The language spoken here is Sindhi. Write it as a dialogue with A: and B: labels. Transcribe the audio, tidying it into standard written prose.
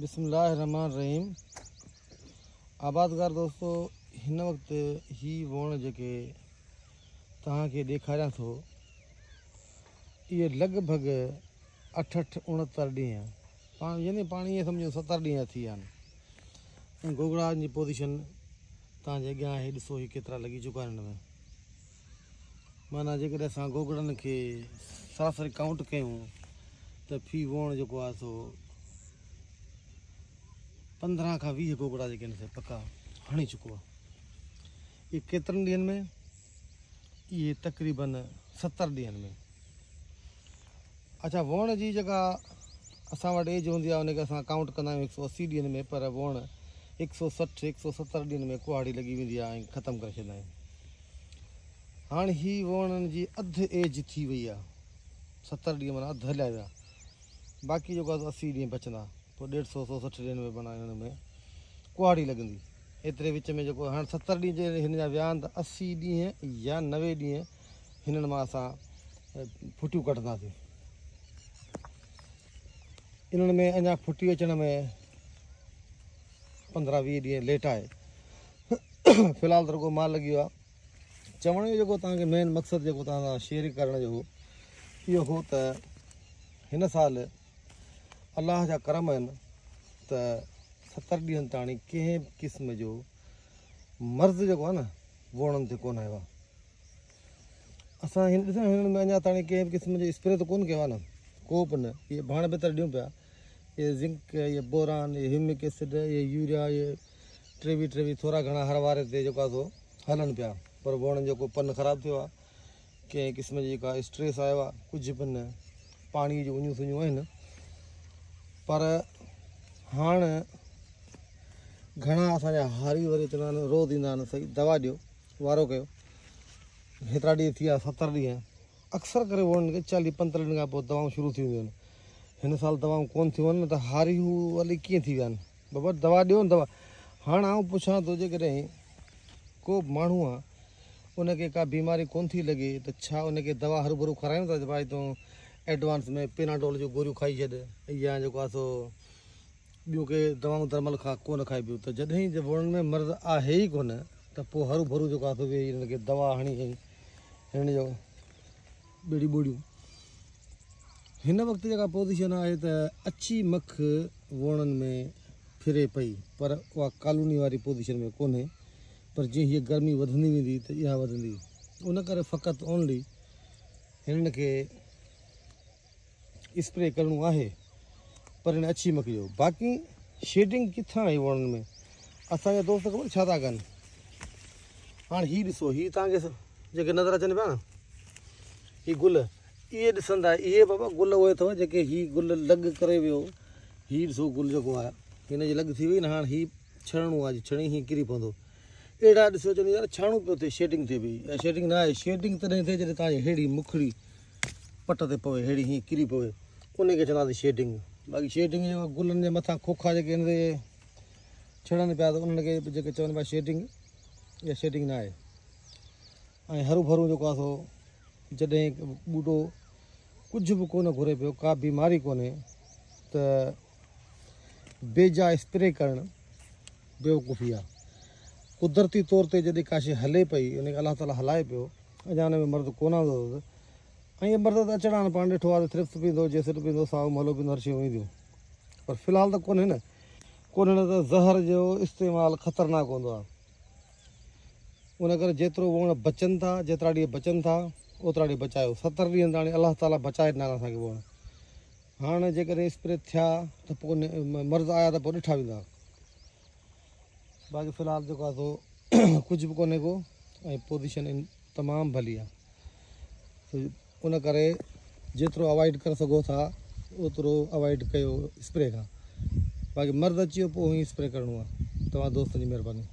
A: بسم الله الرحمن الرحيم آبادگار دوستو هن وقت هي ووڻ جيڪي توهان کي ڏيکاريان ٿو اهي لڳ ڀڳ اٺ اٺ اڻهتر ڏينهن پاڻ يعني پاڻ ائين سمجهو ستر ڏينهن ٿي ويا آهن ۽ گوگڙا جي پوزيشن توهان جي اڳيان آهي ڏسو هي ڪيترا لڳي چڪا آهن هن ۾ معنيٰ جيڪڏهن اسان گوگڙن کي سراسري ڪائونٽ ڪيون ته في ووڻ جيڪو آهي سو 15 کان 20 گوگڙا جيڪي آهن سي پڪا هڻي چڪو آهي. اهي ڪيترن ڏينهن ۾؟ اهي تقريبن 70 ڏينهن ۾. اڇا ووڻ جي جيڪا اسان وٽ ايج هوندي آهي ان کي اسان ڪائونٽ ڪندا آهيون 180 ڏينهن ۾ پر ووڻ 160 170 ڏينهن ۾ ڪهاڙي لڳي ويندي آهي ۽ ختم ڪري ڇڏيندا آهيون. هاڻ هي ووڻن جي اڌ ايج ٿي وئي آهي، 70 ڏينهن معنيٰ اڌ هليا ويا، باقي جيڪو آهي سو 80 ڏينهن بچندا، پوء ڏيڍ سو سو سٺ ڏينهن ۾ معنيٰ هنن ۾ ڪهاڙي لڳندي. ايتري وچ ۾ جيڪو هاڻ 70 ڏينهن جي هن جا ويا آهن ته 80 ڏينهن يا 90 ڏينهن هنن مان اسان ڦٽيون ڪڍنداسين. انهن ۾ اڃا ڦٽي اچڻ ۾ 15 20 ڏينهن ليٽ آهي. في الحال ته رڳو مال لڳي ويو آهي. چوڻ جو جيڪو توهان کي مين مقصد جيڪو توهان سان شيئر ڪرڻ جو هو اهو هو ته هن سال الله جا ڪرم آهن ته 70 ڏينهن تاڻي ڪنهن به قسم جو مرض جيڪو آهي نه ووڻن تي ڪونه آيو آهي. اسان هن ڏسو هنن ۾ اڃا تاڻي ڪنهن به قسم جو اسپري ته ڪونه ڪيو آهي نه، ڪو به نه. اهي ڀاڻ ڀتر ڏيون پيا، اهي زنڪ، اهي بوران، اهي هيومڪ ايسڊ، اهي يوريا، اهي ٽيوي ٽيوي ٿورا گهڻا هر واري تي جيڪو آهي سو هلن پيا، پر ووڻن جو ڪو پن خراب ٿيو آهي، ڪنهن قسم جي ڪا اسٽريس آيو آهي، ڪجهه به نه. پاڻي جون اڃون سڃون آهن، پر هاڻ گهڻا اسان جا هاري وري چوندا آهن، روز ايندا آهن، سائين دوا ڏيو، وارو ڪيو، هيترا ڏينهن ٿي ويا 70 ڏينهن. اڪثر ڪري ووڻن کي 40 45 ڏينهن کان پوء دوائون شروع ٿي وينديون آهن. هن سال دوائون ڪونه ٿيون آهن، نه ته هاري هو الائي ڪيئن ٿي ويا آهن. بابا دوا ڏيو نه دوا. هاڻ آئون پڇان ٿو جيڪڏهن ڪو ماڻهو آ ان کي ڪا بيماري ڪونه ٿي لڳي ته ڇا ان کي دوا هروڀرو کارايون ٿا ته ڀائي تون ايڊوانس ۾ پيناڊول جون گوريون کائي ڇڏ يا جيڪو آ سو ٻيون ڪي دوائون درمل کان ڪونه کائبيون ته جڏهن ووڻن ۾ مرض آهي ئي ڪونه ته پوء هروڀرو جيڪو آ سو ويهي هنن کي دوا هڻي ۽ هنن جو ٻيڙي ٻوڙيون. هن وقت جيڪا پوزيشن آهي ته اڇي مک ووڻن ۾ ڦري پئي پر اها ڪالوني واري پوزيشن ۾ ڪونهي پر جيئن هيء گرمي وڌندي ويندي ته اها وڌندي ان ڪري فقط اونلي هنن کي اسپري ڪرڻو آهي پر هن اڇي مک جو باقي شيڊنگ ڪٿان آئي ووڻن ۾ اسان جا دوست خبر ڇا ٿا ڪن. هاڻ هي ڏسو هي توهان کي جيڪي نظر اچن پيا نه هي گل اهي ڏسندا اهي بابا گل اهي اٿو جيڪي هي گل لڳ ڪري ويو. هي ڏسو گل جيڪو آهي هن جي لڳ ٿي وئي نه، هاڻ هي ڇڻڻو آهي، ڇڻي هي ڪري پوندو. اهڙا ڏسو چون يار ڇاڻو پيو ٿئي، شيڊنگ ٿئي پئي. اها شيڊنگ نه آهي، شيڊنگ تڏهن ٿئي جڏهن توهان جي ههڙي مکڙي پٽ تي پوي، ههڙي هيئن ڪري پوي، ان کي چونداسين شيڊنگ. باقي شيڊنگ جيڪو گلن جي مٿان کوکا جيڪي هن تي ڇڙن پيا ته انهن کي جيڪي چون پيا شيڊنگ، اها شيڊنگ نه آهي. ۽ هرو ڀرو جيڪو آهي سو جڏهن ٻوٽو ڪجهه به ڪونه گهري پيو، ڪا بيماري ڪونهي ته بيجا اسپري ڪرڻ بيوقوفي آهي. قدرتي طور تي جڏهن ڪا شيء هلي پئي، ان کي الله تعاليٰ هلائي پيو، اڃا ان ۾ مرض ڪونه آندو اٿس. ۽ اهي مرض ته اچڻا آهن، پاڻ ڏٺو آهي ته ٿرپس به ايندو، جيسٽ به ايندو، سائو مهلو به ايندو، هر شيون اينديون، پر في الحال ته ڪونهي نه. ڪونهي نه ته زهر جو استعمال خطرناڪ هوندو آهي. ان ڪري جيترو ووڻ بچن ٿا، جيترا ڏينهن بچن ٿا، اوترا ڏينهن بچايو. 70 ڏينهن تاڻي الله تعاليٰ بچائي ڏنا آهن اسان کي ووڻ. هاڻ جيڪڏهن اسپري ٿيا ته پوء مرض آيا ته پوء ڏٺا ويندا. باقي في الحال جيڪو آهي سو ڪجهه به ڪونهي ڪو ۽ پوزيشن تمام ڀلي آهي. ان ڪري جيترو اوائڊ ڪري سگهو ٿا اوترو اوائڊ ڪيو اسپري کان. باقي مرض اچي ويو پوء هي اسپري ڪرڻو آهي. توهان دوستن جي مهرباني.